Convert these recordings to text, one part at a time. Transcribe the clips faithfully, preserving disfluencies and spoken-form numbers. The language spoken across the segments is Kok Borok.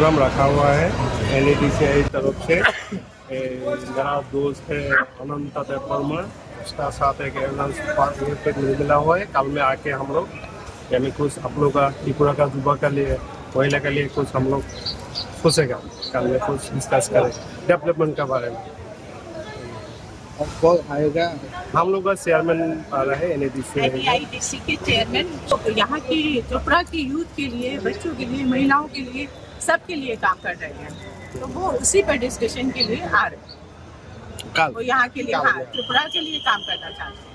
प्रोग्राम रखा हुआ है एनएडीसीआई तरफ से। ए, मेरा दोस्त है अनंता देव वर्मा, उसका साथ एक एम्बुलेंस पार्ट में मिला हुआ है। कल में आके हम लोग यानी कुछ आप लोग का, त्रिपुरा का युवा के लिए, महिला के लिए कुछ हम लोग सोचेगा, कल में कुछ डिस्कस करें डेवलपमेंट के बारे में। और कौन आएगा? हम लोग का चेयरमैन आ रहा है एनएडीसी। एनएडीसी के चेयरमैन। तो यहाँ की त्रिपुरा की यूथ के लिए, बच्चों के लिए, महिलाओं के लिए, सबके लिए काम कर रहे हैं, तो वो उसी पर डिस्कशन के लिए आ रहे हैं। कल वो यहाँ के लिए, कल हाँ, त्रिपुरा के लिए काम करना चाहते हैं।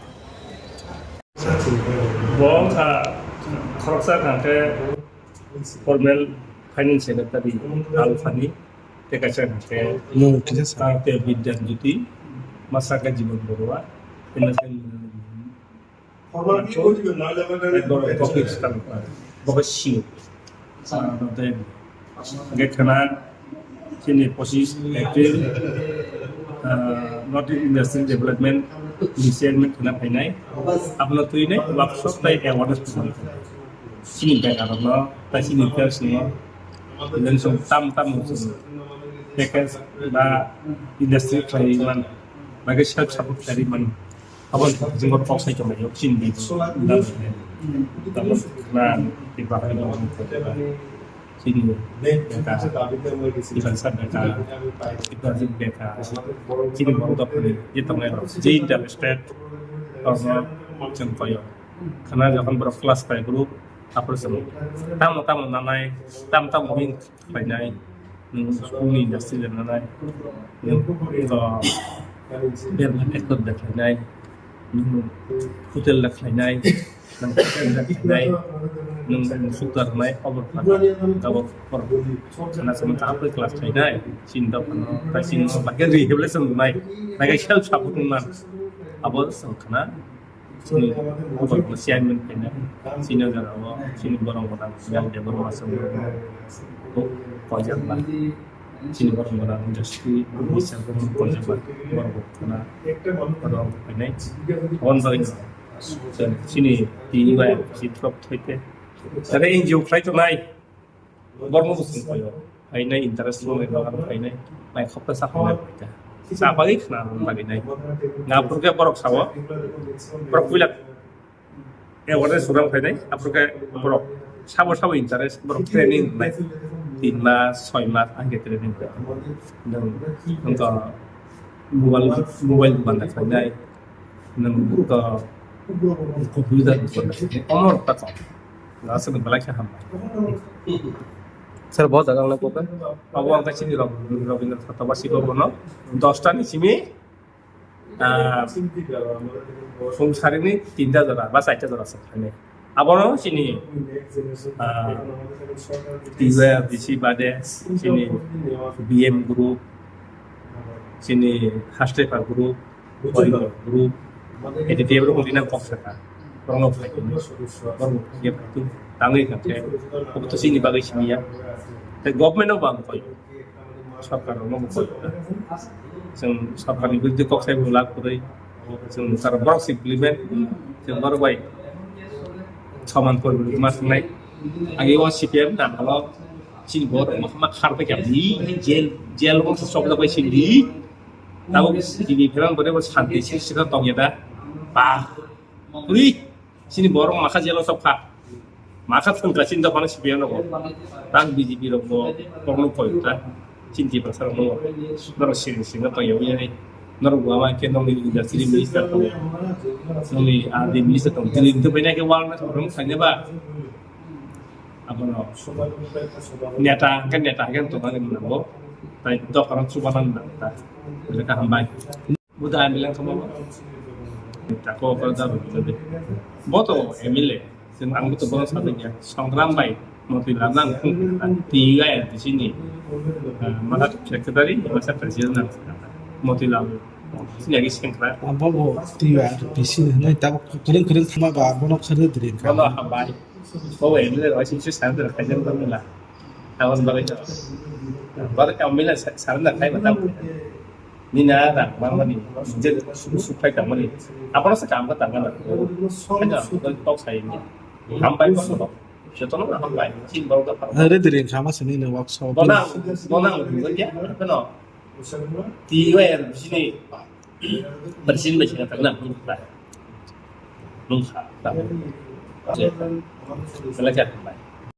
Bo wngkha khoroksa hwnkhe formal financial secretary Alphani, tei kaisa hwnkhe Mung kisa sa. Bharatiya Vidya Jyoti, masa khe Jiban Baruah, financial Formal ki koi dibe, na jaba na. Ekdom office kan, bo khe C E O. Ah, no, tei hwnkhe khwna chini pochis April, ah, North East Industry Development ni chairman khwna phainai. Abono twinai workshop tei awareness program. Chini bekarokno, tei chini leaders no, even song tam tam song package ba industry khlai man, ba khe self support khlai man. Abo jingbo kok sai tonglaio, chini di. Abo na, di bahai no, chini beka, iban sa beka, iban sa beka, chini borok dophani, je tongnai rok, je interested, rokno chwng paio. Khana jokhon borok class five group, apor chwng tamo tamo nanai, tamo tamo hin khlainai, nwng school ni industry le nanai, nwng to berma factory le khlainai, nwng hotel le khlainai, nwng hotel le khlainai, nwng musuk da rwnai, obor khlainai, abo borok khana chwng kaham khe class khlainai, chini dophano, tai chini bagwi rehabilitation rwnai, bagwi self support wngna, abo chwng khana. Chini borokno chairman khaina, chini jora o chini borok gwnang yang de borok aswk borok kok koijakma. Chini borok gwnang industry ni saka borok koijakma, borok khana borok khainai. Aboni bagwi chini tini bai chini thok thoite. Tare N G O khlai tongnai. Borokno bo chwng koi o. Phainai interest rwmani bagwi phainai. Nai khopta sa phainai phaikha. Sa bagwi khna rwmani bagwi nai. Nga phurkhe borok sao. Borok puila awareness program phainai. Aphurkhe borok sabo sabo interest, borok training rwnai. Tin mas, soi mas, ang khe training rwnai. Nwng, nwng to mobile, mobile banda khlainai. Nwng to computer banda khlainai. Omo rok ta kok. Aswk belai khe hambai. Sir, bo jaga wngna kok khe? Abo ang kaisa ni Rob-, Robindra Satya Basi ko bono dosta ni simi, ah, phung sari ni tinta jora ba charta jora se khainai. Abono chini, ah, T Y R D C bade, chini B M group, chini Hastepha group, Group, A D T F rok wngwi nang kok saka. Borok no phai tongwi. Borok no phai tongwi. Tangwi kha khe. Obo to chini bagwi simi ya. Tei government no bo ang koi. Sarkar no bo koi. Chwng sarkar ni biruddhe kok sai bo lak kwrwi. Chwng sar borok si implement. Chwng borok bai soman kori ma thangnai. Agi o C P M na halo chini borok ma khar bai kha. Jail, jail o sok da bai simi. Tabuk sini pherang bore bo santi sini sini tong ya da. Ba. Ui. Sini borok makha jelo sok kha. Makha thung ka sini dophano C P M rok. Tang B J P rok bo borok no koi ta. Chinti basa rok no. Norok sini sini tong ya ui ni. Norok bo ama ke nong ni industry minister tong. Nong ni R D minister tong. Dili to bena ke wal na thong sanya ba. Abono neta hwnkhe neta hwnkhe tongmani mwnango. Tai dophano chubanan nang ta. Belai khe hambai. Buda M L A thangma bo. Tako ko da bo de. Bo to M L A. Chwng ang bo to bono sajak ya. Sangram bai Motilal nang khung ta. T I R D C ni, ah, masa secretary, masa president nang. Motilal. Sini agi sengkra. Abo bo T I R D C ni hinwi tabuk kwrwng kwrwng thangma ba bono khwrwng kwrwng kha. Bono hambai. Bo M L A rok sini surrender khaijak tongmila. Aboni bagwi to. Boro M L A surrender khai ba tamo. Nini a rang mangmani, je suk, suk khai tangmani. Abono se kam kha tangmani. Khaina kok sai ni. Hambai bono. Jotono hambai, chini borok dophar. Ready ring kha ma sini le workshop. Bonang, bonang ringjakya, kheno. T Y R bini president bai sina thangna, nungkha. Nungkha. Belai khe hambai.